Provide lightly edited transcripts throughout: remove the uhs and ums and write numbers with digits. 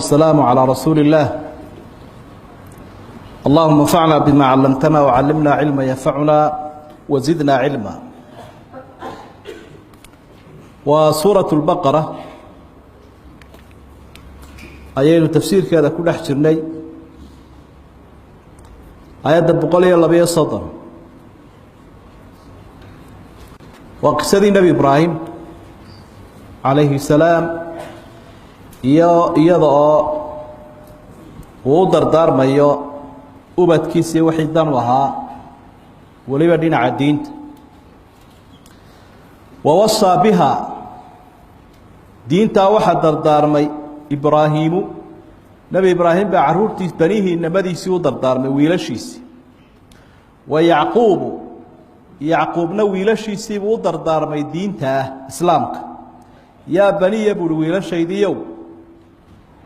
والسلام على رسول الله. اللهم انفعنا بما علمتنا وعلمنا علما ينفعنا وزدنا علما. Waa Suurة الBaqara ayaynu tafsiirkeeda ku dhex jirnay, aayadda 132 waa qisadii Nebi Ibraahim calayhi salaam iyo iyada oo uu u dardaarmayo ubadkiisii wixii dan u ahaa, weliba dhinaca diinta. Wawasaa biha, diintaa waxaa dardaarmay Ibraahiimu, Nebi Ibraahim baa caruurtiis, banihii, inamadiisii u dardaarmay, wiilashiisii. Wa Yacquubu, Yacquubna wiilashiisiibuu u dardaarmay diinta islaamka. Yaa baniya, buuhi, wiilashaydiiyow,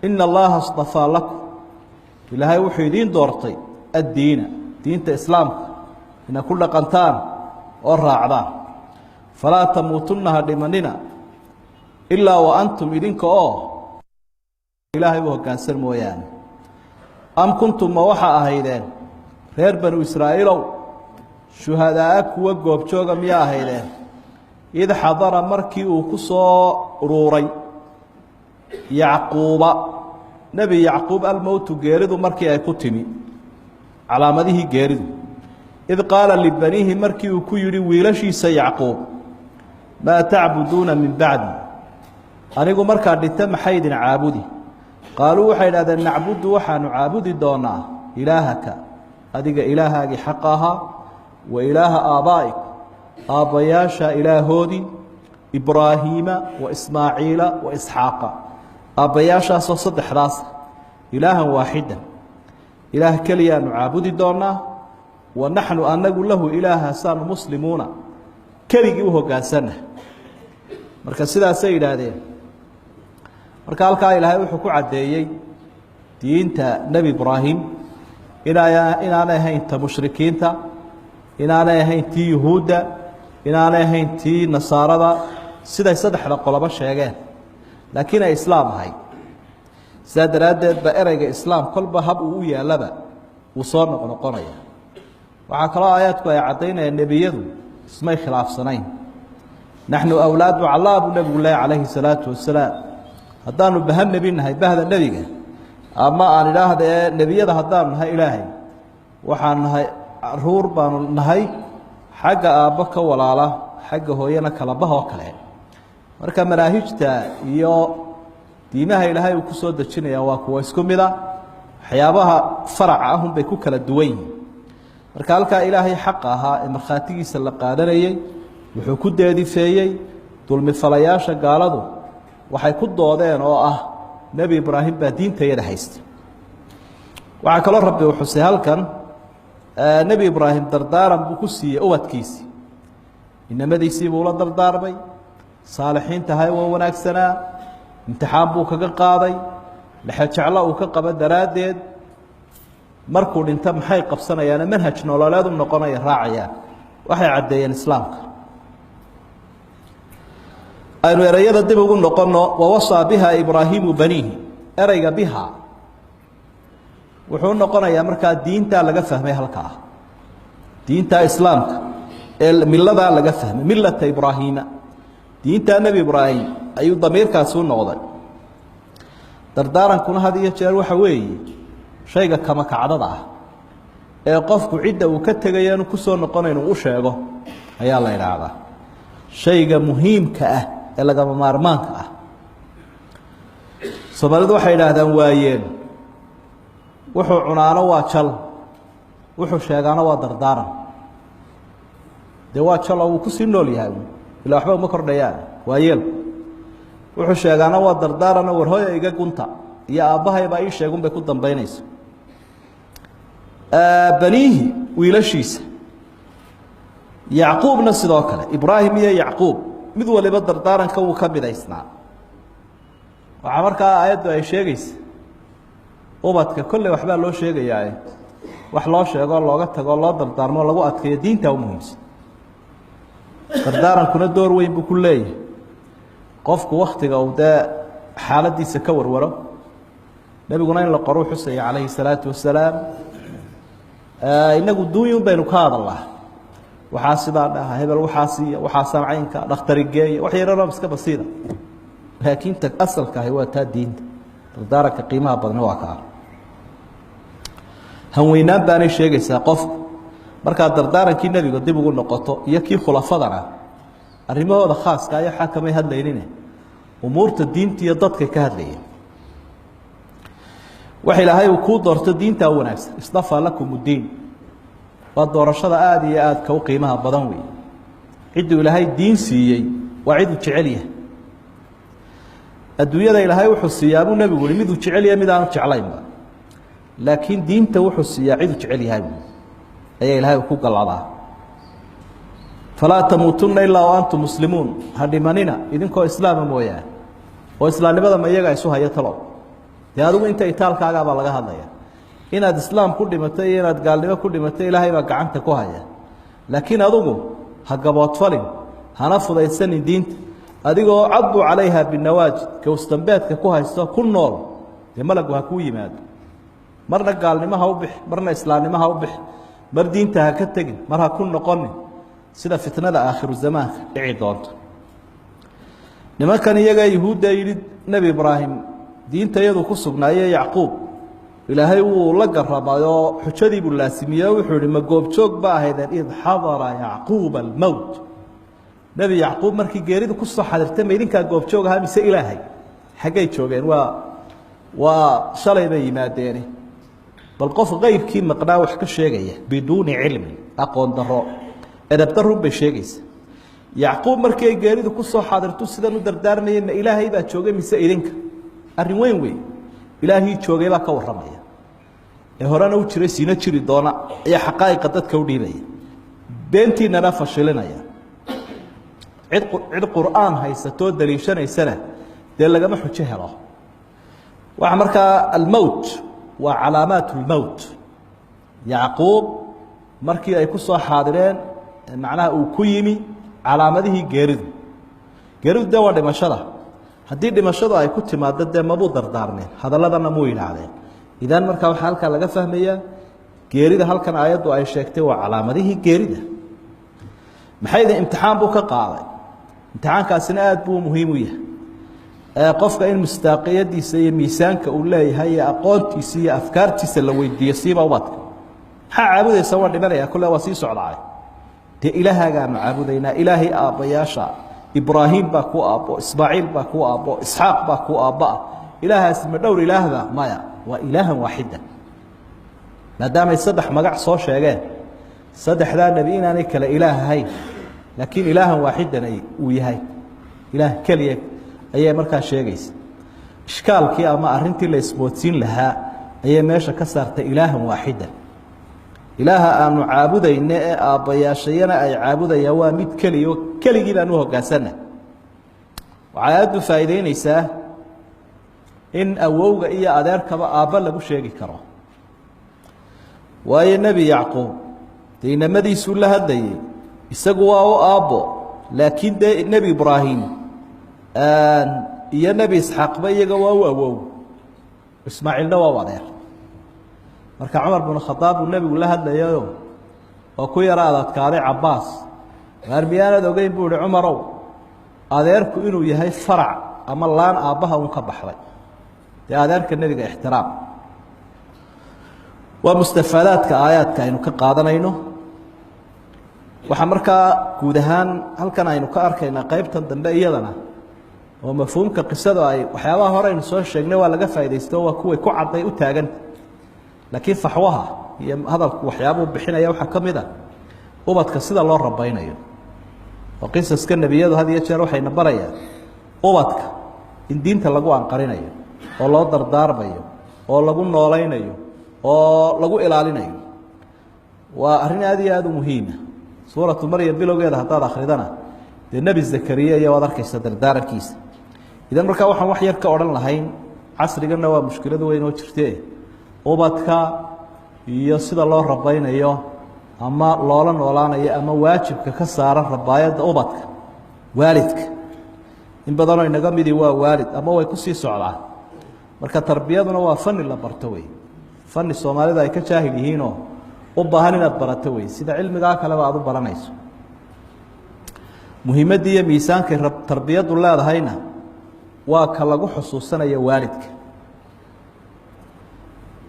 ina Allaha اstafaa lakum, Ilaahay wuxuu idiin doortay, addiina, diinta islaamka ina ku dhaqantaan oo raacdaan. Falaa tamuutunna, ha dhimanina, ilaa wa antum, idinka oo Ilaahay u hoggaansan mooyaane. Am kuntum, ma waxaa ahaydeen, reer Banu Israa'iilow, shuhadaa'a, kuwa goobjooga miyaa ahaydeen, id xadara, markii uu ku soo uruuray, Yacquuba, Nebi Yacquub, almowtu, geeridu markii ay ku timi, calaamadihii geeridu? Id qaala libaniihi, markii uu ku yidhi wiilashiisa Yacquub, maa tacbuduuna min bacdi, anigu markaa dhinta maxay idin caabudi? Qaaluu, waxay idhahdeen, nacbudu, waxaanu caabudi doonaa, ilaahaka, adiga ilaahaagii xaqa ahaa, wa ilaaha aabbaa'ik, aabbayaasha ilaahoodii, Ibraahiima wa Ismaaciila wa Isxaaqa, aabbayaashaasoo saddexdaas, ilaahan waaxidan, ilaah keliyaanu caabudi doonaa, wa naxnu, anagu, lahu, ilaahaasaanu, muslimuuna, keligii u hoggaansanah. Marka sidaasay yidhaahdeen. Marka halkaa Ilaahay wuxuu ku caddeeyey diinta Nebi Ibraahim inaanay ahayn ta mushrikiinta, inaanay ahayn tii Yuhuudda, inaanay ahayn tii Nasaarada, siday saddexda qolobo sheegeen, laakiin ay islaam ahayd. Sidaa daraaddeed ba ereyga islaam kolba hab uu u yaallaba wuu soo noqnoqonaya. Waxaa kaloo aayaadku ay caddaynayaan nebiyadu ismay khilaafsanayn. Naxnu awlaadu Calaa, buu nebigu leey calayhi salaatu wasalaam. Haddaanu baha nebi nahay, bahda nebiga, ama aan idhaahda ee nebiyada haddaanu nahay, Ilaahay waxaan nahay caruur baanu nahay, xagga aabbo ka walaala, xagga hooyana kalabaha oo kale. Marka manaahijta iyo diimaha Ilaahay uu ku soo dejinaya waa kuwa isku mida, waxyaabaha faraca ahun bay ku kala duwan yihiin. Marka halkaa Ilaahay xaqa ahaa ee markhaatigiisa la qaadanayey wuxuu ku deedifeeyey dulmifalayaasha gaaladu waxay ku doodeen oo ah Nebi Ibraahim baa diintayada haysta. Waxaa kaloo Rabbi uu xusay halkan Nebi Ibraahim dardaaran buu ku siiyey ubadkiisii, inamadiisii buu la dardaarmay, saalixiintahay waa wanaagsanaa, imtixaan buu kaga qaaday lexejeclo uu ka qabo daraaddeed. Markuu dhinto maxay qabsanayaane manhaj nololeed u noqonaya raacayaan? Waxay caddeeyeen islaamka. Aynu ereyada dib ugu noqono. Wawasaa biha Ibraahimu baniihi, ereyga biha wuxuu noqonayaa markaa diintaa laga fahmay halkaa, diinta islaamka ee miladaa laga fahmay, milata Ibraahiima, diintaa Nebi Ibraahim ayuu damiirkaasi u noqday. Dardaarankuna had iyo jeer waxa weeye shayga kama kacdada ah ee qofku cidda uu ka tegayo inu kusoo noqonayn uu u sheego ayaa la idhaahdaa, shayga muhiimka ah ee lagama maarmaanka ah. Soomaalidu waxay idhaahdaan waayeen wuxuu cunaano waa jal, wuxuu sheegaano waa dardaaran. Dee waa jaloo wuu kusii nool yahay, ilaa waxba uma kordhayaan. Waayeelku wuxuu sheegaano waa dardaaranoo warhooya iga gunta iyo aabbahay baa ii sheegun bay ku dambaynaysa. Baniihi, wiilashiisa, Yacquubna sidoo kale, Ibraahim iyo Yacquub mid waliba dardaaranka wuu ka midaysnaa. Waxaa markaa aayaddu ay sheegaysa ubadka kolley waxbaa loo sheegayaa, wax loo sheego, looga tago, loo dardaarmo, lagu adkeeyo diinta u muhiimsan. Dardaarankuna door weyn buu ku leeyahay. Qofku waktiga uu dee xaaladiisa ka warwaro. Nebiguna in la qoruu xusaya calayhi salaatu wasalaam. Inagu duunyun baynu ka hadalnaa, waxaa sidaa dhaha hebel, waxaa siiya, waxaasaan caynka dhakhtari geeya, wax yararoo iska basiida, laakiin ta asalka ahi waa taa diinta. Dardaaranka qiimaha badna waa kaa. Hanweynaan baanay sheegaysaa qofku markaad dardaarankii nebiga dib ugu noqoto iyo kii khulafadana, arrimahooda khaaska ayo waxaa kamay hadlaynine, umuurta diinta iyo dadkay ka hadlayeen. Waxa ilaahay uu kuu doorto diintaa wanaagsan, istafaa lakum uddiin, waa doorashada aada iyo aadka u qiimaha badan wey. Cidduu ilaahay diin siiyey waa ciduu jecel yahay. Adduunyada ilaahay wuxuu siiyaa buu nebigu uhi miduu jecel yahay mid aanu jeclaynba, laakiin diinta wuxuu siiyaa ciduu jecel yahay ayaa ilaahay ku galladaa. Falaa tamuutunna ilaa wa antum muslimuun, ha dhimanina idinkoo islaama mooyaane. Oo islaamnimada ma iyaga isu haya talow? Dee adigu inta itaalkaagaabaa laga hadlaya. Inaad islaam ku dhimatay iyo inaad gaalnimo ku dhimatay ilaahay baa gacanta ku haya, laakiin adugu ha gaboodfalin, hana fudaysanin diinta, adigoo caduu calayha binawaajid gowsdambeedka ku haysto ku nool. Dee malagu ha kuu yimaado, marna gaalnimo ha u bix, marna islaamnimo ha u bix, mar diinta ha ka tegin, mar ha ku noqonin, sida fitnada aakhiru zamaanka dhici doonto. Nimankan iyaga yuhuudda yidhi nebi Ibraahim diinta iyadu ku sugnaaye Yacquub, ilaahay wuu la garabay oo xujadii buu laasimiyey oo wuxuu yihi, ma goobjoog ba ahaydeen id xadara Yacquuba almowt? Nebi Yacquub markii geeridu kusoo xadirtay ma idinkaa goobjoog ahaa mise ilaahay? Xaggay joogeen? Waa shalay bay yimaadeene. Bal qof qeybkii maqnaa wax ka sheegaya biduuni cilmin, aqoon daro, edab darun bay sheegaysa. Yacquub markii ay geeridu kusoo xaadirtu sidan u dardaarmayay, ma ilaahay baa joogay mise idinka? Arrin weyn wey. Ilaahii joogay baa ka warramaya, ee horena u jiray siina jiri doona, ayaa xaqaa'iqa dadka u dhiibaya, beentiinana fashilinaya. Cid qur'aan haysatoo daliishanaysana dee lagama xujo helo. Waxa markaa almowt waa calaamaat lmowt. Yacquub markii ay ku soo xaadireen, macnaha uu ku yimi calaamadihii geeridu. Geeridu dee waa dhimashada. Haddii dhimashadu ay ku timaado dee mabuu dardaarmeen, hadalladana muu yidhaahdeen. Idan markaa waxaa halkaa laga fahmayaa geerida halkan aayaddu ay sheegtay waa calaamadihii geerida. Maxayda imtixaan buu ka qaaday, imtixaankaasina aada buu muhiim u yahay qofka in mustaaqiyadiisa iyo miisaanka uu leeyahay iyo aqoontiisa iyo afkaartiisa la weydiiyo. Siiba ubadka, maxaa caabudaysa? Waan dhimanaya kole, waa sii socdaay. Dee ilaahagaanu caabudaynaa, ilaahay aabbayaasha, Ibraahim baa ku aabbo, Ismaaciil baa ku aabbo, Isxaaq baa ku aabbaah. Ilaahaasi ma dhowr ilaahba? Maya, waa ilaahan waaxida. Maadaamay saddex magac soo sheegeen, saddexdaa nebi inaanay kale ilaah ahayn, laakiin ilaahan waaxidan uu yahay, ilaah keliya, ayay markaa sheegaysa. Ishkaalkii ama arintii la ismoodsiin lahaa ayay meesha ka saartay. Ilaahan waaxidan, ilaaha aanu caabudayne ee aabbayaashayana ay caabudayaan waa mid keliya oo keligii baanu hoggaansana. Waxay aada u faa'iideyneysaa in awowga iyo adeerkaba aabba lagu sheegi karo, waayo nebi Yacquub dee inamadiisuu la hadlayay, isagu waa u aabbo, laakiin dee nebi Ibraahim iyo nebi Isxaaqba iyaga waa u awow, Ismaaciilna waa u adeer. Marka Cumar binu Khadaab buu nebigu la hadlayayo oo ku yara adadkaaday Cabaas. Waar miyaanad ogeyn, buu ihi Cumarow, adeerku inuu yahay farac ama laan aabbaha un ka baxday? Dee adeerka nebiga ixtiraam. Waa mustafaadaadka aayaadka aynu ka qaadanayno. Waxaa markaa guud ahaan halkan aynu ka arkaynaa qeybtan dambe iyadana oo mafhuumka qisadu ay waxyaabaha hore aynu soo sheegnay waa laga faaidaysto, waa kuway ku cadday u taaganta. Laakiin faxwaha iyo hadalku waxyaabuu bixinaya waxaa ka mid a ubadka sida loo rabaynayo, oo qisaska nebiyadu had iyo jeer waxayna barayaan ubadka in diinta lagu anqarinayo oo loo dardaarmayo oo lagu noolaynayo oo lagu ilaalinayo. Waa arrin aada iyo aada u muhiima. Suuratu Maryam bilowgeeda haddaad akridana dee nebi Zakariya iyo waad arkaysa dardaarankiisa. Idan markaa waxaan wax yar ka odhan lahayn, casriganna waa mushkilad weyn oo jirte, ubadka iyo sida loo rabaynayo ama loola noolaanayo ama waajibka ka saaran rabaayadda ubadka waalidka. In badanoo inaga midii waa waalid ama way kusii socdaan. Marka tarbiyaduna waa fani la barto wey, fani Soomaalida ay ka jaahil yihiinoo u baahan inaad barato wey, sida cilmigaa kaleba aad u baranayso. Muhiimaddii iyo miisaankay tarbiyaddu leedahayna waa ka lagu xusuusanaya waalidka.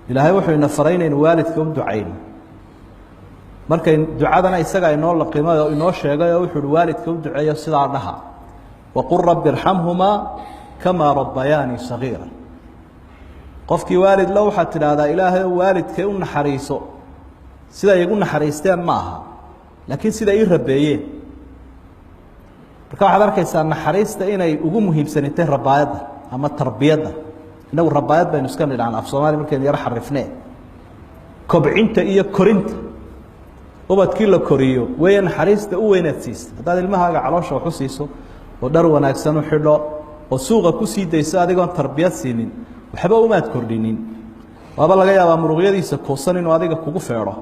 Ilaahay wuxuu ina faray inaynu waalidka u ducayno. Markay ducadana isaga inoo laqimay oo inoo sheegay oo wuxuu uhi waalidka u duceeyo sidaa dhaha, waqul rabbi irxamhumaa kamaa rabbayaanii sagiira. Qofkii waalid la waxaad tidhaahdaa ilaahay oo waalidkay u naxariiso sida igu naxariisteen ma aha, laakiin sida ii rabeeyeen. Marka waxaad arkaysaa naxariista inay ugu muhiimsanitay rabaayadda ama tarbiyadda. Inagu rabaayad baynu iska nidhaahna af Soomaaliya markaynu yaro xarifnee, kobcinta iyo korinta ubadkii la koriyo weeye naxariista u weynaad siisa. Haddaad ilmahaaga caloosha wax u siiso oo dhar wanaagsan u xidho oo suuqa ku sii dayso adigoon tarbiyad siinin, waxba umaad kordhinin. Waaba laga yaabaa muruqyadiisa kuusan inuu adiga kugu feedho,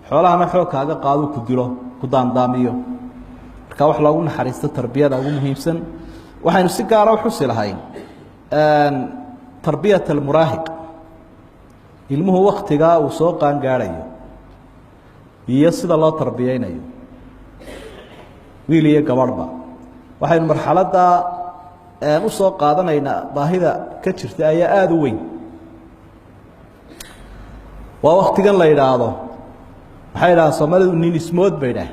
xoolahana xoog kaaga qaado, ku dilo, ku daandaamiyo. Marka wax loogu naxariisto tarbiyada ugu muhiimsan. Waxaynu si gaara u xusi lahayn tarbiyat almuraahiq, ilmuhu waktigaa uu soo qaangaadhayo iyo sida loo tarbiyeynayo wiil iyo gabadhba. Waxaynu marxaladdaa u soo qaadanaynaa baahida ka jirta ayaa aada u weyn. Waa waktigan la yidhaahdo, maxay idhahaan Soomaalidu, nin ismood bay idhaah,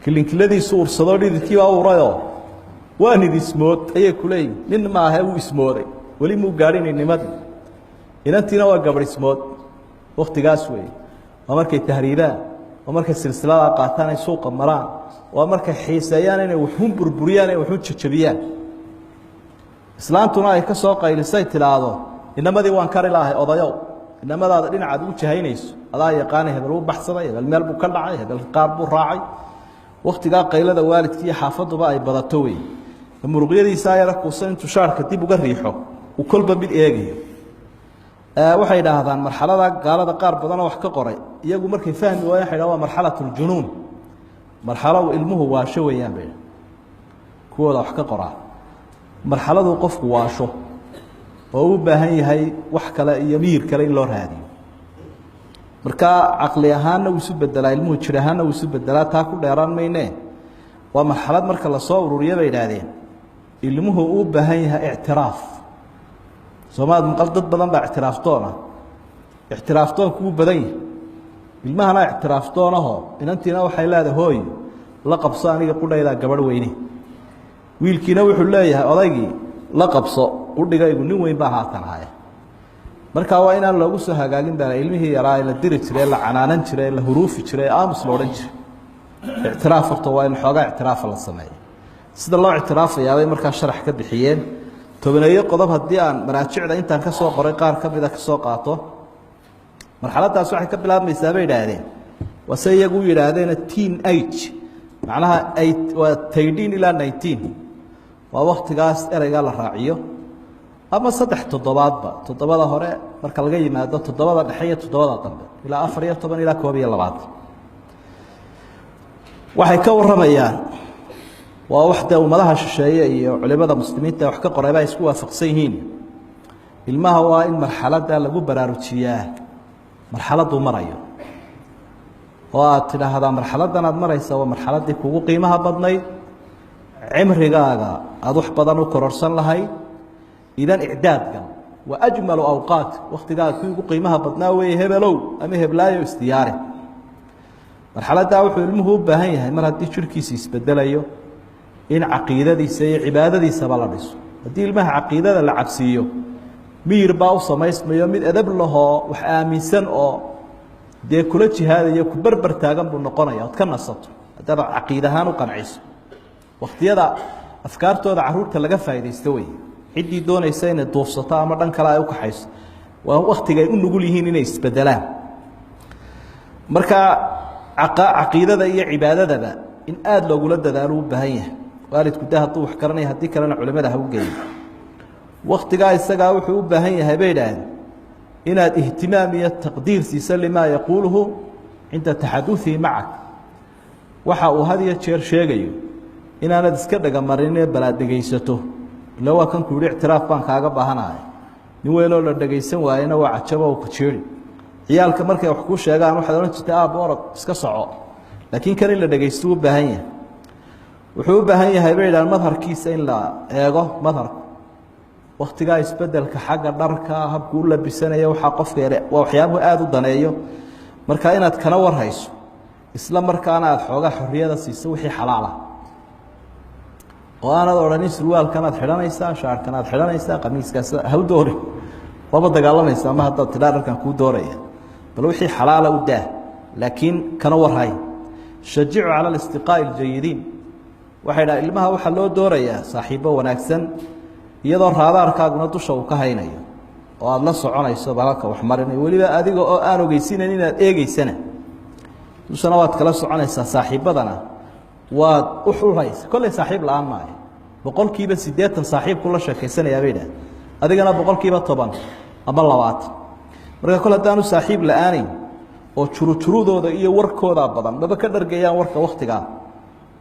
kilinkiladiisu ursadoo dhididkii baa urayoo waa nin ismood ayay kuleeyihin. Nin maaha, wuu ismooday, weli muu gaadhinay nimadii. Inantiina waa gabadh ismood waktigaas weeye. Waa markay tahriibaan, waa markay silsiladaa qaataan ay suuqa maraan, waa markay xiiseeyaan inay waxun burburiyaan, inay waxun jajabiyaan. Islaantuna ay ka soo qaylisay tidhaahdo inamadii waan kari lahay odayow, inamadaada dhinacaad ugu jahaynayso adaa yaqaanay, hebel wuu baxsaday, hebel meel buu ka dhacay, hebel qaar buu raacay. Waktigaa qaylada waalidki iyo xaafaduba ay badato wey. Muruqyadiisaa yara kuusan intuu shaarka dib uga riixo uu kolba mid eegayo. Waxay idhaahdaan marxalada gaalada qaar badanoo wax ka qoray iyagu markay fahmi waayeen waxay dhahan waa marxalat uljunuun, marxalo uu ilmuhu waasho weeyaan bay kuwooda wax ka qoraa. Marxaladuu qofku waasho oo u baahan yahay wax kale iyo miyir kale in loo raadiyo. Marka caqli ahaanna wuu isu bedelaa ilmuhu, jir ahaanna wuu isu bedelaa, taa ku dheeraan mayne. Waa marxalad marka lasoo ururiyo bay idhaahdeen ilmuhu uu baahan yahay ictiraaf. Soomaad maqal dad badan baa ictiraafdoona, ictiraafdoonku wuu badan yahay. Ilmahana ictiraafdoonahoo inantiina waxay leedahay hooy la qabso aniga qudhaydaa gabadh weyne. Wiilkiina wuxuu leeyahay odaygii la qabso udhigaygu nin weyn baa haatan haya. Markaa waa inaan loogu soo hagaagin baa ilmihii yaraa ee la diri jiray, la canaanan jiray, la huruufi jiray, aamus la odhan jiray. Ictiraaf horta waa in xoogaa ictiraafa la sameeyo. Sida loo ictiraafayaabay markaa sharax ka bixiyeen tobaneeyo qodob. Haddii aan maraajicda intaan ka soo qoray qaar ka mida ka soo qaato, marxaladdaas waxay ka bilaabmaysaa bay idhaahdeen, waa se iyagu u yidhaahdeena teen age, macnaha waa 13 ilaa 19, waa waktigaas ereygaa la raaciyo, ama 3 toddobaadba, toddobada hore marka laga yimaado, toddobada dhexe iyo toddobada dambe, ilaa 14 ilaa 21. Waxay ka warramayaan waa wax dee ummadaha shisheeye iyo culimada muslimiinta wax ka qorayba ay isku waafaqsan yihiin. Ilmaha waa in marxaladda lagu baraarujiyaa marxaladuu marayo, oo aad tidhaahdaa marxaladdan aad maraysa waa marxaladdii kugu qiimaha badnayd, cimrigaaga aada wax badan u kororsan lahayd, idan icdaadgan waa ajmalu awqaat, waktigaaga kii ugu qiimaha badnaa weeye hebelow ama heblaayo, isdiyaare. Marxaladdaa wuxuu ilmuhu u baahan yahay mar haddii jirhkiisa isbedelayo in caqiidadiisa iyo cibaadadiisaba la dhiso. Haddii ilmaha caqiidada la cabsiiyo, miyir baa u samaysmayo, mid edab lahoo wax aaminsan oo dee kula jihaadayo ku berber taagan buu noqonaya ood ka nasato haddaad caqiid ahaan u qanciso. Wakhtiyada afkaartooda caruurta laga faaidaysto wey, ciddii doonaysa inay duufsato ama dhan kale ay u kaxayso, waa waktiga ay u nugul yihiin inay isbedelaan. Marka caqiidada iyo cibaadadaba in aada loogula dadaalo u baahan yahay waalidku de hadduu wax garanaya, haddii kalena culimada ha u geeyo. Waktigaa isagaa wuxuu u baahan yahay bay idhaahdeen inaad ihtimaam iyo taqdiir siiso limaa yaquuluhu cinda taxaduثihi macak, waxa uu had iyo jeer sheegayo inaanad iska dhegamarinee balaad dhegaysato. Ila waa kan ku yihi ictiraaf baan kaaga baahanahay, Nin weynoo la dhagaysan waayena waa cajabo ku jeeri. Ciyaalka markay wax kuu sheegaan waxaad odhan jirtay aab orod iska soco, laakiin kan in la dhagaysto u baahan yahay. Wuxuu u baahan yahay bay yidhahaan madharkiisa in la eego. Madharku waktigaa isbedelka xagga dharka, habku u labisanaya, waxaa qofka yare waa waxyaabuhu aada u daneeyo. Marka inaad kana warhayso, isla markaana aada xoogaa xorriyada siiso wixii xalaala, oo aanad odhanin surwaalkanaad xidhanaysaa, shaarkanaad xidhanaysaa, qamiiskaas ha u doorin, waaba dagaalamaysa ama haddaad tidhaa dharkan kuu dooraya. Bal wixii xalaala u daa, laakiin kana warhay. Shajicu cala alistiqaa'i aljayidiin. Waxay dhaha ilmaha waxaa loo doorayaa saaxiibbo wanaagsan, iyadoo raadaarkaaguna dusha uu ka haynayo oo aada la soconayso balalka wax marinayo, weliba adiga oo aan ogeysiinayn inaad eegeysana dushana waad kala soconaysaa, saaxiibbadana waad u xulhaysa. Kolley saaxiib la-aan maayo, 80% saaxiibku la sheekaysanayaa bay idhaah, adigana 10% ama 20. Marka kol haddaanu saaxiib la-aanayn oo jurujurudooda iyo warkoodaa badan, maba ka dhargayaan warka waktigaa.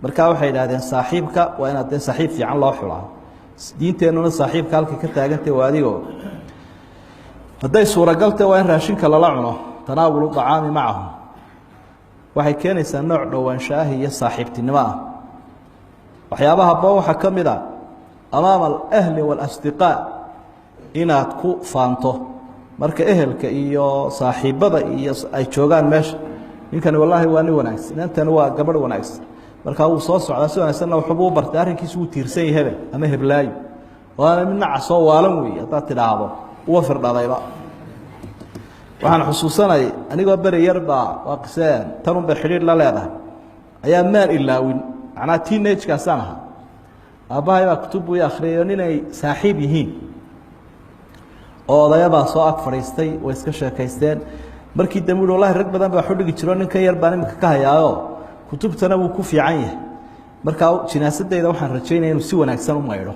Markaa waxay idhahdeen saaxiibka waa inaad dee saaxiib fiican loo xulaa. Diinteennuna saaxiibka halkay ka taagantah waa adigoo hadday suuragalta waa in raashinka lala cuno. Tanaawulu acaami macahu waxay keenaysaa nooc dhowaanshaah iyo saaxiibtinimo ah. Waxyaabaha habboon waxaa ka mid a amaama alahli waalasdiqaa inaad ku faanto marka ehelka iyo saaxiibbada iyo ay joogaan meesha. Ninkani wallaahi waa nin wanaagsan, inantani waa gabadh wanaagsan. Markaa wuu soo socdaa si wanaagsanna waxbuu u bartay, arrinkiisu wuu tiirsan yahay hebel ama heblaayo, waana mid nacasoo waalan weeye haddaad tidhaahdo uwa firdhadayba. Waxaan xusuusanay anigoo beri yar baa waa qiseen tanun bay xidhiidh la leedahay ayaa maan ilaawin, macnaa teenage-kaasaan ahaa. Aabbahay baa kutub buu i akhriyayo ninay saaxiib yihiin oo odayabaa soo ag fadhiistay, way iska sheekaysteen. Markii dambe uhi wallahi rag badan baa xudhigi jiro, ninkan yar baan iminka ka hayaayo, kutubtana wuu ku fiican yahay. Markaa jinaasadeyda waxaan rajaynaya inuu si wanaagsan u maydho.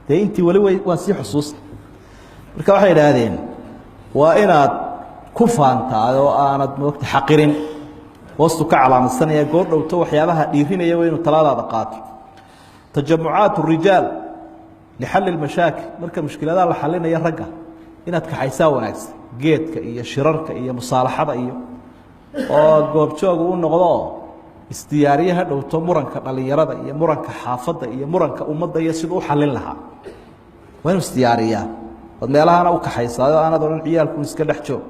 Dee intii weli way waan sii xusuusta. Marka waxay idhaahdeen waa inaad ku faantaa oo aanad moogta xaqirin. Hoostu ka calaamadsanaya goor dhowto waxyaabaha dhiirinaya waa inuu talaadaada qaato. Tajamucaat rijaal lixalli lmashaakil, marka mushkiladaha la xalinaya ragga inaad kaxaysaa wanaagsan, geedka iyo shirarka iyo musaalaxada iyo oo goobjooga u noqdo oo isdiyaariye ha dhowto muranka dhalinyarada iyo muranka xaafadda iyo muranka ummadda iyo siduu u xalin lahaa waa inuu isdiyaariyaa. Ood meelahana u kaxaysaayo aanad odhan ciyaalku iska dhex joog.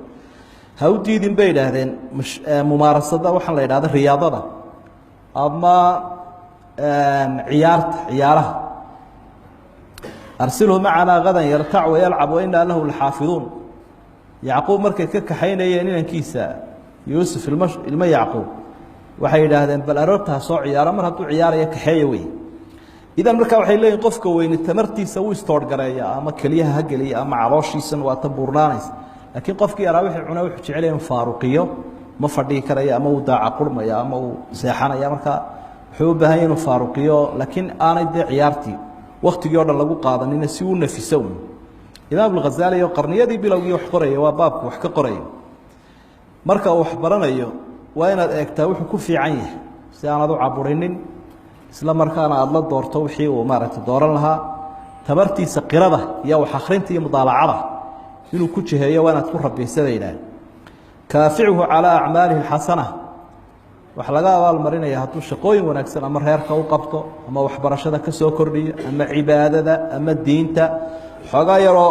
Ha u diidin bay idhaahdeen mumaarasada, waxaan la idhahda riyaadada ama ciyaarta, ciyaaraha. Arsilhu macanaa gadan yartac wayalcab wainaa lahu laxaafiduun. Yacquub markay ka kaxaynayeen inankiisa Yuusuf, ilmo Yacquub, waxay yidhaahdeen bal aroorta ha soo ciyaaro, mar hadduu ciyaarayo kaxeeya wey. Idan markaa waxay leeyihin qofka weyni tamartiisa wuu istoorgareeya, ama keliyaha ha geliya ama calooshiisan waa ta buurnaanaysa, laakiin qofkii yaraa wixii cunaa wuxuu jecel yahay inuu faaruqiyo, ma fadhii karaya ama uu daaca qurmaya ama uu seexanaya. Markaa wuxuu u baahan yahy inuu faaruqiyo, laakiin aanay dee ciyaartii waktigii o dhan lagu qaadanina si uu nafiso un. Imaam alghazaali oo qarniyadii bilowgii wax qoraya waa baabku wax ka qoraya. Marka uu wax baranayo waa inaad eegtaa wuxuu ku fiican yahay si aanad u caburinin, isla markaana aada la doorto wixii uu maaragtay dooran lahaa. Tabartiisa qirada iyo wax akhrinta iyo mudaalacada inuu ku jiheeyo waa inaad ku rabaysa bay yidhaaheen. Kaafichu calaa acmaalihi alxasana, waxaa laga abaalmarinaya hadduu shaqooyin wanaagsan ama reerka u qabto ama waxbarashada ka soo kordhiyo ama cibaadada ama diinta, xoogaa yaroo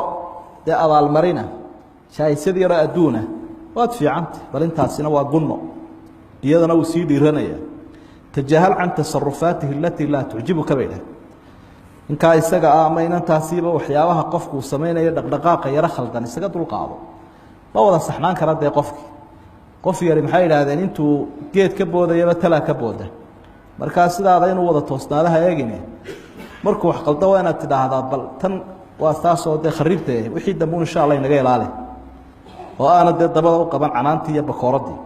dee abaalmarina, jaaisad yaroo adduuna waad fiicanta, bal intaasina waa gunno, iyadana wuu sii dhiiranaya. Tajahal can tasarufaatihi alatii laa tucjibuka bay dhah. Ninkaa isaga ah ama inantaasiiba waxyaabaha qofku uu samaynayo dhaqdhaqaaqa yaro khaldan isaga dulqaado, ma wada saxnaan kara dee qofkii. Qof yari maxay idhaahdeen intuu geed ka boodayaba talaa ka booda. Markaa sidaada inuu wada toosnaadaha eegine, markuu wax qaldo waa inaad tidhaahdaa bal tan waa taasoo dee khariibta wixii dambe un insha alla inaga ilaali, oo aana dee dabada u qaban canaantii iyo bakooradii.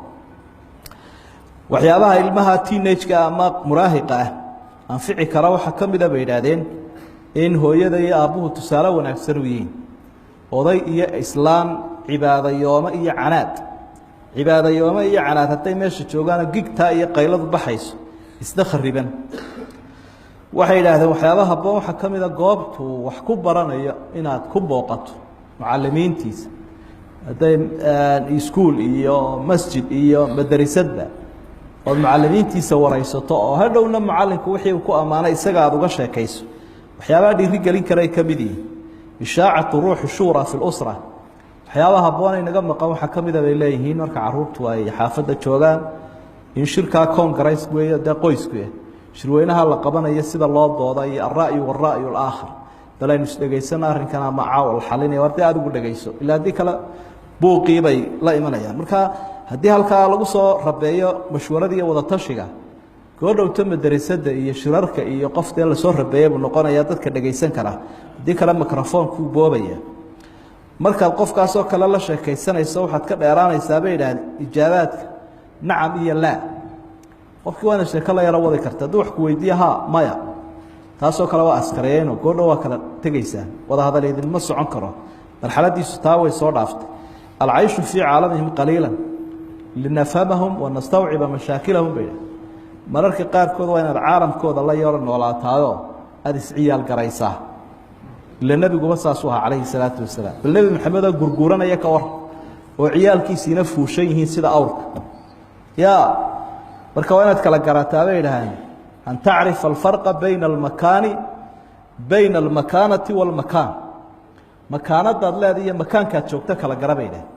Waxyaabaha ilmaha teenage-ka ama muraahiqa ah anfici kara waxaa ka mida bay yidhaahdeen in hooyada iyo aabbuhu tusaale wanaagsan u yihiin. Oday iyo islaan cibaadayoome iyo canaad, cibaadayoome iyo canaad hadday meesha joogaano gigtaa iyo qayladu baxayso isna khariban. Waxay yidhaahdeen waxyaabaha habboon waxaa ka mida goobtuu wax ku baranayo inaad ku booqato. Mucalimiintiisa hadday iskuul iyo masjid iyo madarisadba ood mucalimiintiisa waraysato oo hadhowna mucalinku wixii uu ku ammaanay isaga aada uga sheekayso, waxyaabaha dhiiri gelin karay ka mid yihiin. Ishaacatu ruuxi shuura fi lusra, waxyaabaha habboon inaga maqan waxaa ka mida bay leeyihiin marka caruurtu ay xaafadda joogaan in shirkaa congress weeye dee qoysku shirweynaha la qabanayo sida loo dooda iyo alra'yu waalra'yu alaakhar, bal aynu isdhegaysano arrinkan ama caaw la xalinaya war dee aada ugu dhegayso, ilaa haddii kale buuqii bay la imanayaan. Marka haddii halkaa lagu soo rabeeyo mashwarada iyo wadatashiga, goodhowto madarasada iyo shirarka iyo qof dee lasoo rabeeya buu noqonayaa dadka dhegaysan karaa, haddii kale microfonkuu boobaya. Markaad qofkaasoo kale la sheekaysanayso waxaad ka dheeraanaysaa bay idhahdeen ijaabaadka nacam iyo laa. Qofkii waana sheeko la yaro wadi karta, hadduu wax ku weydiiya haa maya, taasoo kale waa askareeyno, goodho waa kala tegeysaa, wada hadal idinma socon karo, marxaladiisu taa way soo dhaaftay. Alcayshu fii caalamihim qaliila linafhamahum wanastawciba mashaakilahum bay idhahdeen. Mararka qaarkood waa inaad caalamkooda la yaro noolaataayoo aada isciyaal garaysaa, ila nebiguba saasuu ahaa calayhi salaatu wasalaam. Bal Nebi Maxamedoo gurguuranaya ka war oo ciyaalkiisiina fuushan yihiin sida awrka ya. Marka waa inaad kala garataa bay idhaaheen, an tacrifa alfarqa bayna almakaani, bayna almakaanati waalmakaan, makaanadaad leeda iyo makaankaad joogto kala gara bay idhaheen.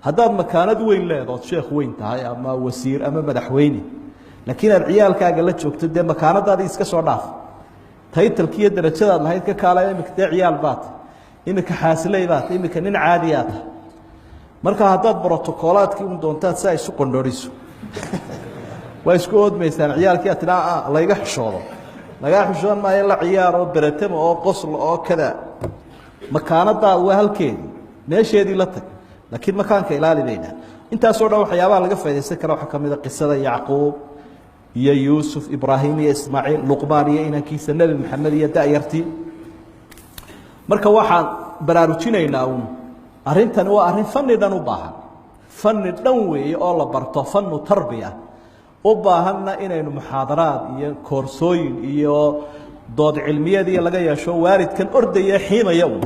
Haddaad makaanad weyn leedood sheekh weyn tahay ama wasiir ama madaxweyne, laakiin aad ciyaalkaaga la joogto dee makaanadaadii iska soo dhaaf, taytalkiiyo darajadaad lahayd ka kaalay, imika dee ciyaal baata, imika xaasiley baata, imika nin caadiyaa tahay. Marka haddaad brotocoolaadkii un doontaad si ay isu qondhoriso waa isku oodmaysaan ciyaalkii, aad tidhaa layga xishoodo, lagaa xishoon maayo, la ciyaar oo beretama oo qosl oo kada, makaanadaadu waa halkeedii meesheedii la tag, laakiin makaanka ilaali bayna. Intaasoo dhan waxyaabaha laga faa'idaysan kara waxaa ka mid a qisada Yacquub iyo Yuusuf, Ibraahim iyo Ismaaciil, Luqmaan iyo inankiisa, Nebi Maxamed iyo da'yartii. Marka waxaan baraarujinaynaa uun arrintani waa arrin fani dhan u baahan, fani dhan weeye oo la barto, fanu tarbiya u baahanna inaynu muxaadaraad iyo koorsooyin iyo dood cilmiyeed iyo laga yeesho waalidkan ordaya xiimaya un.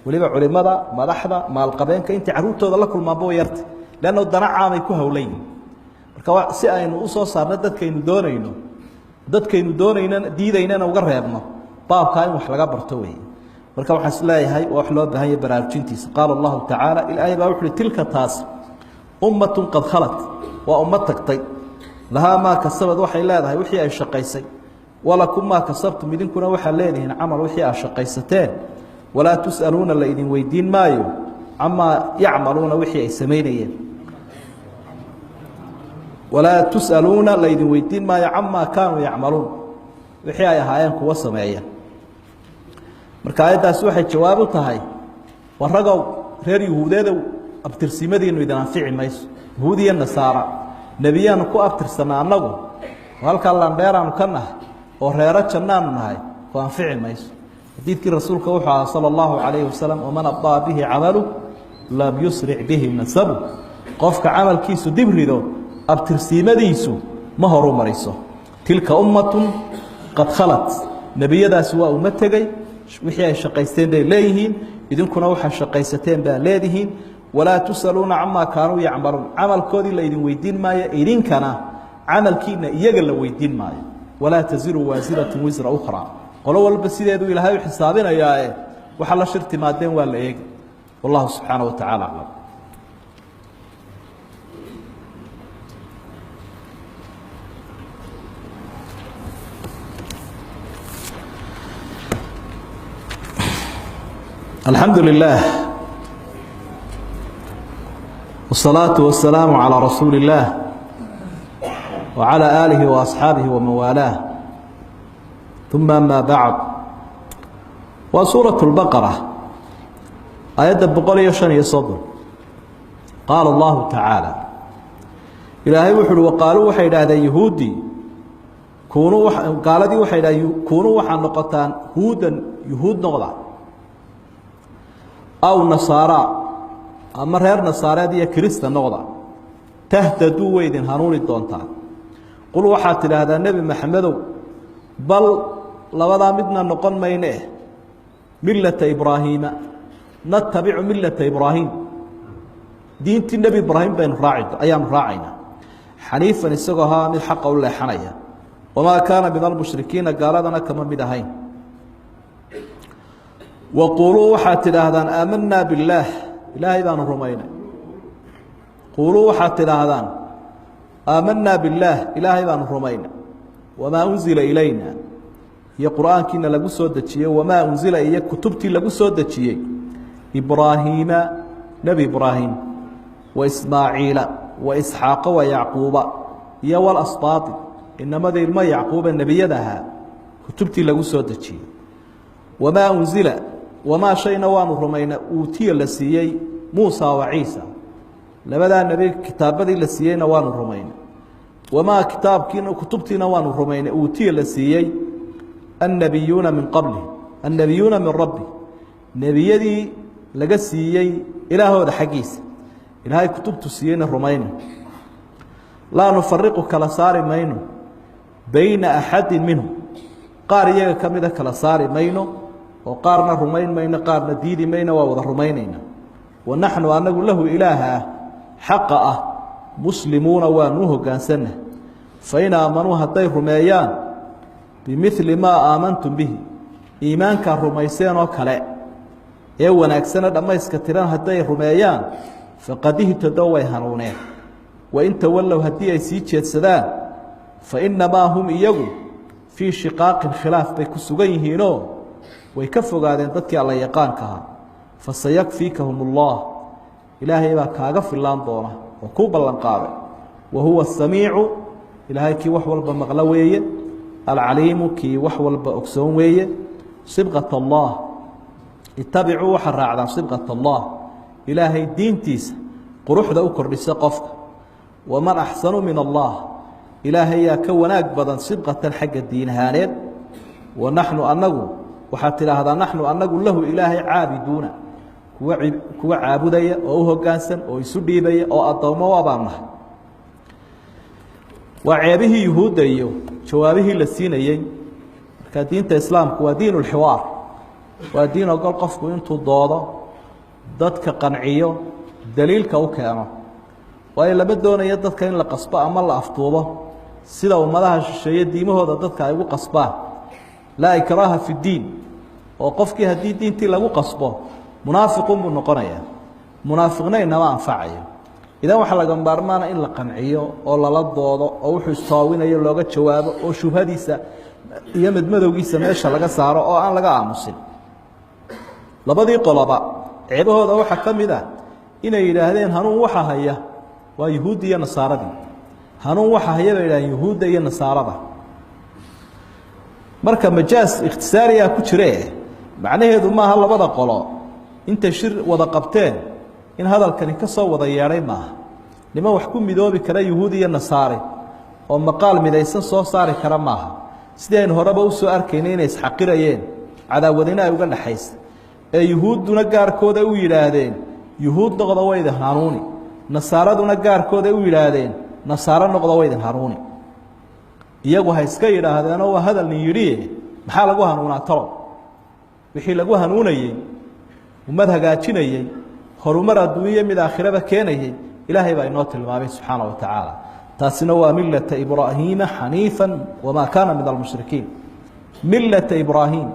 Weliba culimada, madaxda, maalqabeenka intay carruurtooda la kulmaanba way yartay, leanno dana caamay ku howlan yihin. Marka si aynu usoo saarno dadkaynu doonayno, dadkaynu doonaynana diidaynana uga reebno, baabkaa in wax laga barto weeye. Marka waxaan is leeyahay waa wax loo baahan yahy baraarujintiisa. Qaala allahu tacaala, ilaahay baa wuxu uhi tilka taas ummatun qad khalat, waa ummad tagtay, lahaa maa kasabad, waxay leedahay wixii ay shaqaysay, walakum maa kasabtum, idinkuna waxaad leedihiin camal wixii aad shaqaysateen, walaa tus'aluuna la idin weydiin maayo camaa yacmaluuna wixii ay samaynayeen, walaa tus'aluuna la idin weydiin maayo camaa kaanuu yacmaluun wixii ay ahaayeen kuwa sameeya. Marka aayaddaasi waxay jawaab u tahay waragow reer yuhuudeedow, abtirsimadiinu idin anfici mayso. Yahuud iyo nasaara nebiyaanu ku abtirsanaa annagu oo halkaa landheeraanu ka nahay oo reero jannaanu nahay, ku anfici mayso. Xadiidkii rasuulka wuxuu ahaa sala allahu calayhi wasalam, waman abdaa bihi camalu lam yusric bihi nasabu, qofka camalkiisu dib rido abtirsiimadiisu ma horu mariso. Tilka ummatun qad khalat, nebiyadaasi waa uma tegey, wixii ay shaqaysteen bay leeyihiin, idinkuna waxaa shaqaysateen baa leedihiin. Walaa tusaluuna camaa kaanuu yacmaluun, camalkoodii la idin weydiin maayo, idinkana camalkiina iyaga la weydiin maayo. Walaa taziru waasiratun wisra ukhraa, qolo walba sideeduu ilaahay u xisaabinayaae waxa la shir timaadeen waa la eegi. Wallahu subxaana wa tacala aclam. Alxamdu lilah wالsalaaةu wasalaamu calىa rasuuli اllaah wعalى aalihi وaasxaabihi waman waalaah, uma ama bacd. Waa suuraة اlbaqara aayadda 135. Qaala allahu tacaala, ilaahay wuxu uhi waqaaluu waxay idhaahdeen yahuuddii kuunuu, gaaladii waxay idhahdeen kuunuu waxaa noqotaan huudan, yuhuud noqda, aw nasaaraa ama reer nasaareed iyo kirista noqda, tahtaduu way idin hanuuni doontaa. Qul waxaad tidhaahdaa Nebi Maxamedow, bal labadaa midna noqon mayne eh, millata Ibraahiima, Natabicu millata Ibraahim, diintii Nebi Ibraahim baynu raaci ayaanu raacaynaa. Xaniifan, isagoo ahaa mid xaqa u leexanaya. Wamaa kaana min almushrikiina, gaaladana kama mid ahayn. Waquuluu, waxaad tidhaahdaan, aamanaa biاllaah, ilaahay baanu rumaynay. Quuluu, waxaad tidhaahdaan, aamanaa biاllaah, ilaahay baanu rumaynay. Wamaa unzila ilayna, iyo qur-aankiina lagu soo dejiyey. Wamaa unzila, iyo kutubtii lagu soo dejiyey, Ibraahiima, nebi Ibraahim, wa Ismaaciila, wa Isxaaqa, wa Yacquuba, iyo walasbaati, inamadii ilmo Yacquuba nebiyada ahaa, kutubtii lagu soo dejiyey. Wamaa unzila, wamaa shayna waanu rumayna, uutiya, la siiyey, Muusa wa Ciisa, labadaa nebi kitaabadii la siiyeyna waanu rumaynay. Wamaa kitaabkiina, kutubtiina waanu rumaynay, uutiya, la siiyey, annabiyuuna min qabli, annabiyuuna min rabbi, nebiyadii laga siiyey ilaahooda xaggiisa, ilaahay kutubtu siiyeyna rumayna. Laa nufariqu, kala saari mayno, bayna axadi minhum, qaar iyaga ka mida kala saari mayno, oo qaarna rumayn mayno, qaarna diidi mayno, waa wada rumaynayna. Wanaxnu, anagu, lahu, ilaaha ah xaqa ah, muslimuuna, waanu u hoggaansanah. Fain aamanuu, hadday rumeeyaan, bimili maa aamantum bihi, iimaankaa rumayseen oo kale ee wanaagsana dhammayska tiran hadday rumeeyaan, faqad ihtadow, way hanuuneen. Wain tawallow, haddii ay sii jeedsadaan, fa innamaa hum, iyagu, fii shiqaaqin, khilaaf bay ku sugan yihiinoo way ka fogaadeen dadkii alla yaqaanka ahaa. Fasayakfiikahum ullah, ilaahay baa kaaga filaan doona oo kuu ballan qaaday. Wa huwa asamiicu, ilaahay kii wax walba maqlo weeye, alcaliimu, kii wax walba ogsoon weeye. Sibqat allah, itabicuu, waxaa raacdaan, sibqat allah, ilaahay diintiisa quruxda u kordhisa qofka. Waman axsanu min allah, ilaahay yaa ka wanaag badan, sibqatan, xagga diin ahaaneed. Wa naxnu, anagu, waxaad tidhaahdaa, naxnu, anagu, lahu, ilaahay, caabiduuna, kuwa caabudaya oo u hoggaansan oo isu dhiibaya oo addoommo baan nahay. Waa ceebihii yuhuudda iyo jawaabihii la siinayey. Marka diinta islaamku waa diin ulxiwaar, waa diin ogol qofku intuu doodo, dadka qanciyo, daliilka u keeno. Waayo, lama doonayo dadka in la qasbo ama la afduubo, sida ummadaha shisheeye diimahooda dadka ay ugu qasbaan. Laa ikraaha fi ddiin, oo qofkii haddii diintii lagu qasbo munaafiqun buu noqonayaa, munaafiqna inama anfacayo. Idan waxaa laga maarmaana in la qanciyo oo lala doodo oo wuxuu istaawinayo looga jawaabo oo shubhadiisa iyo madmadowgiisa meesha laga saaro oo aan laga aamusin. Labadii qoloba ceebahooda waxaa ka mid ah inay yidhaahdeen hanuun waxa haya waa yuhuudda iyo nasaaradii. Hanuun waxa haya bay yidhahdeen yuhuudda iyo nasaarada. Marka majaas ikhtisaariyaa ku jire, macnaheedu maaha labada qolo intay shir wada qabteen in hadalkani ka soo wada yeedhay. Maaha niman wax ku midoobi kara yuhuud iyo nasaare oo maqaal midaysan soo saari kara maaha. Sidii aynu horeba usoo arkaynay inay isxaqirayeen, cadaawadina ay uga dhexaysa, ee yuhuudduna gaarkooda u yidhaahdeen yuhuud noqda waydin hanuuni, nasaaraduna gaarkooda u yidhaahdeen nasaaro noqda waydin hanuuni. Iyagu ha iska yidhaahdeenoo waa hadal nin yidhi, maxaa lagu hanuunaa talo? Wixii lagu hanuunayey, ummad hagaajinayey, horumar adduunyo mid aakhiraba keenayey, ilaahay baa inoo tilmaamay subxaana wa tacaala. Taasina waa milata Ibraahiima xaniifa wamaa kaana min almushrikiin. Milata Ibraahim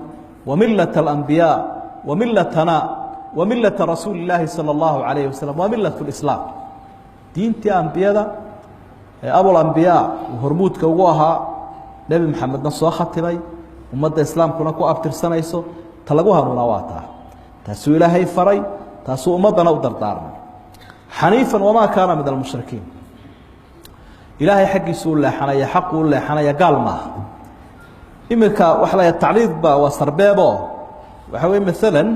wa milata alambiyaa wa milatana wa milata rasuuli illaahi sala allahu calayhi wasalam waa milat lislaam. Diintii ambiyada ee abulambiyaa uu hormuudka ugu ahaa, Nebi Maxamedna soo khatimay, ummadda islaamkuna ku abtirsanayso, ta lagu hanuunaa waa taa. Taasuu ilaahay faray, taasuu ummaddana u dardaarmay. Xaniifan wamaa kaana min almushrikiin. Ilaahay xaggiisu u leexanaya, xaqu u leexanaya, gaal maaha. Iminka waxa la tacliid ba waa sarbeebo. Waxa weye, maalan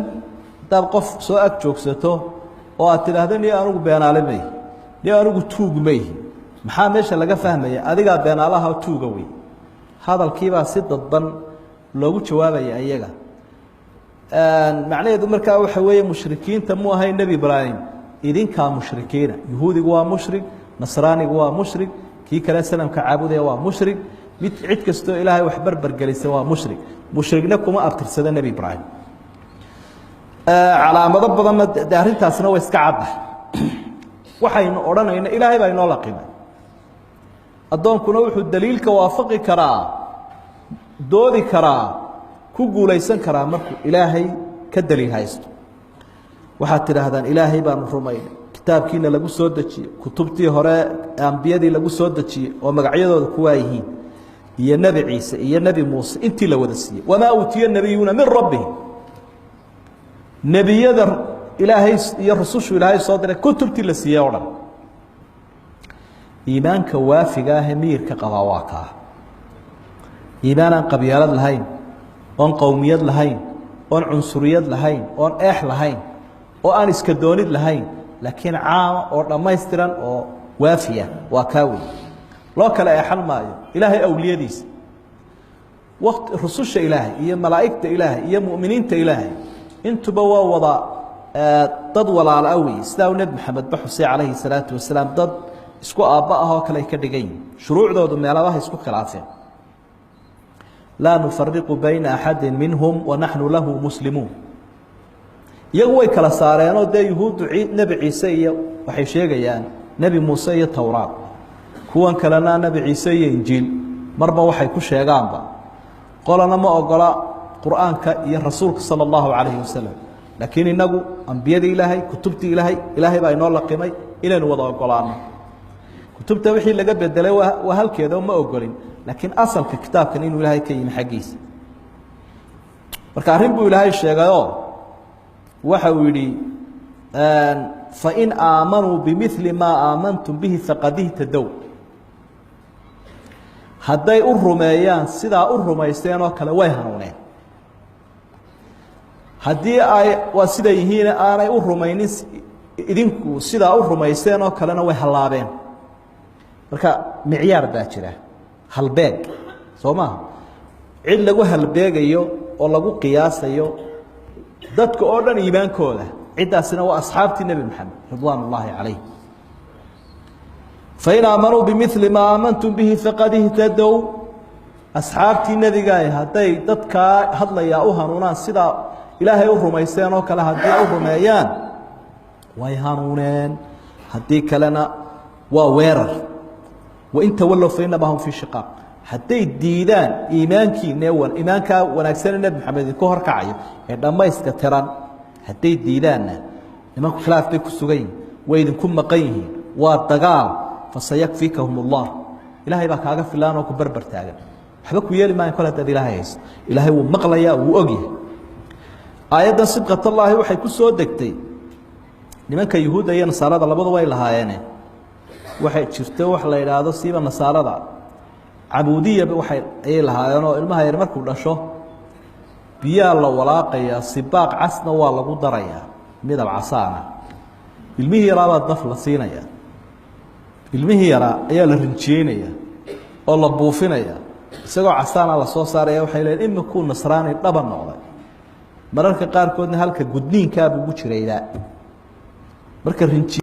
haddaad qof soo ag joogsato oo aad tidhaahdo, niyo anugu beenaale mayhi, niyo anugu tuug mayhi, maxaa meesha laga fahmaya? Adigaa beenaalaha, tuuga wey. Hadalkiibaa si dadban loogu jawaabaya iyaga. Macnaheedu markaa waxa weeye, mushrikiinta mu ahayn Nebi Ibraahim, idinkaa mushrikiina. Yuhuudigu waa mushrik, nasraanigu waa mushrik, kii kale sanamka caabudaya waa mushrik, mid cid kastoo ilaahay wax berber gelisa waa mushrik. Mushrigna kuma abtirsada Nebi Ibraahim. Calaamado badanna de arrintaasina way iska cadda. Waxaynu odhanayna Ilaahay baa inoo laqimay. Addoonkuna wuxuu daliilka waafaqi karaa, doodi karaa, ku guulaysan karaa markuu Ilaahay ka daliil haysto. Waxaad tidhaahdaan Ilaahay baanu rumaynay, kitaabkiina lagu soo dejiyey, kutubtii hore ambiyadii lagu soo dejiyey oo magacyadooda kuwaa yihiin, iyo Nebi Ciise iyo Nebi Muuse intii la wada siiyey. Wamaa uutiya nabiyuuna min rabbihim, nebiyada Ilaahay iyo rusushu Ilaahay soo diray kutubtii la siiyey o dhan. Iimaanka waafiga ahee miyirka qabaa waa kaa. Iimaan aan qabyaalad lahayn, oon qowmiyad lahayn, oon cunsuriyad lahayn, oon eex lahayn, oo aan iska doonid lahayn, laakiin caama oo dhammaystiran oo waafiya waa kaa wey. Loo kala eexan maayo Ilaahay awliyadiisa, wati rususha Ilaahay iyo malaa'igta Ilaahay iyo mu'miniinta Ilaahay intuba waa wada dad walaala wey. Sidaa uu Nebi Maxamed ba xusay calayhi salaatu wasalaam, dad isku aabba ah oo kale ay ka dhigan yihin, shuruucdoodu meelabaha isku khilaafeen. Laa nufariqu bayna axadi minhum wanaxnu lahu muslimuun. Iyagu way kala saareenoo dee yuhuuddu Nebi Ciise iyo waxay sheegayaan Nebi Muuse iyo Towraad, kuwan kalena Nebi Ciise iyo Injiil, marba waxay ku sheegaanba. Qolana ma ogola Qur'aanka iyo rasuulka sala allahu calayhi wasalam. Laakiin inagu ambiyadii Ilaahay, kutubtii Ilaahay, Ilaahay baa inoo laqimay inaynu wada ogolaano. Kutubta wixii laga bedelay waa halkeeda, ma ogolin, laakiin asalka kitaabkan inuu Ilaahay ka yimi xaggiisa. Marka arrin buu Ilaahay sheegayoo waxa uu yidhi: fain aamanuu bimili maa aamantum bihi faqad ihtadow. Hadday u rumeeyaan sidaa u rumaysteen oo kale, way hanuuneen. Haddii ay waa siday yihiin aanay u rumaynin idinku sidaa u rumaysteen oo kalena, way hallaabeen. Marka micyaar baa jira, halbeeg soo maaha, cid lagu halbeegayo oo lagu qiyaasayo dadka oo dhan iimaankooda. Ciddaasina waa asxaabtii Nebi Maxamed ridwaan ullaahi calayh. Fain aamanuu bimili maa aamantum bihi faqad ihtadow. Asxaabtii nebigaay hadday dadkaa hadlayaa u hanuunaan sidaa Ilaahay u rumaysteen oo kale, haddii u rumeeyaan way hanuuneen, haddii kalena waa weerar. Wain tawallow fainamaa hum fii shiqaaq. Hadday diidaan iimaankiine, iimaankaa wanaagsane Nebi Maxamed idinku horkacayo ee dhammayska tiran, hadday diidaanna nimanku khilaaf bay ku sugan yihin, way idinku maqan yihiin, waa dagaal. Fasayakfikahum اllah, Ilaahay baa kaaga filaan oo ku berber taagan, waxba ku yeeli maayo kol haddaad Ilaahay haysto. Ilaahay wuu maqlayaa, wuu ogyahay. Aayaddan sibqatallaahi waxay ku soo degtay nimanka yuhuudda iyo nasaarada, labadu way lahaayeene. Waxay jirto wax la idhaahdo siiba nasaarada cabuudiya waay ayay lahaayeenoo ilmaha yar markuu dhasho biyaa la walaaqayaa, sibaaq casna waa lagu darayaa, midab casaana. Ilmihii yaraabaa daf la siinaya, ilmihii yaraa ayaa la rinjiyeynaya oo la buufinaya, isagoo casaana lasoo saaraya. Waxay leeyiin imikuu nasraani dhaba noqday. Mararka qaarkoodna halka gudniinkaabuu ugu jiraydaa marka rinji.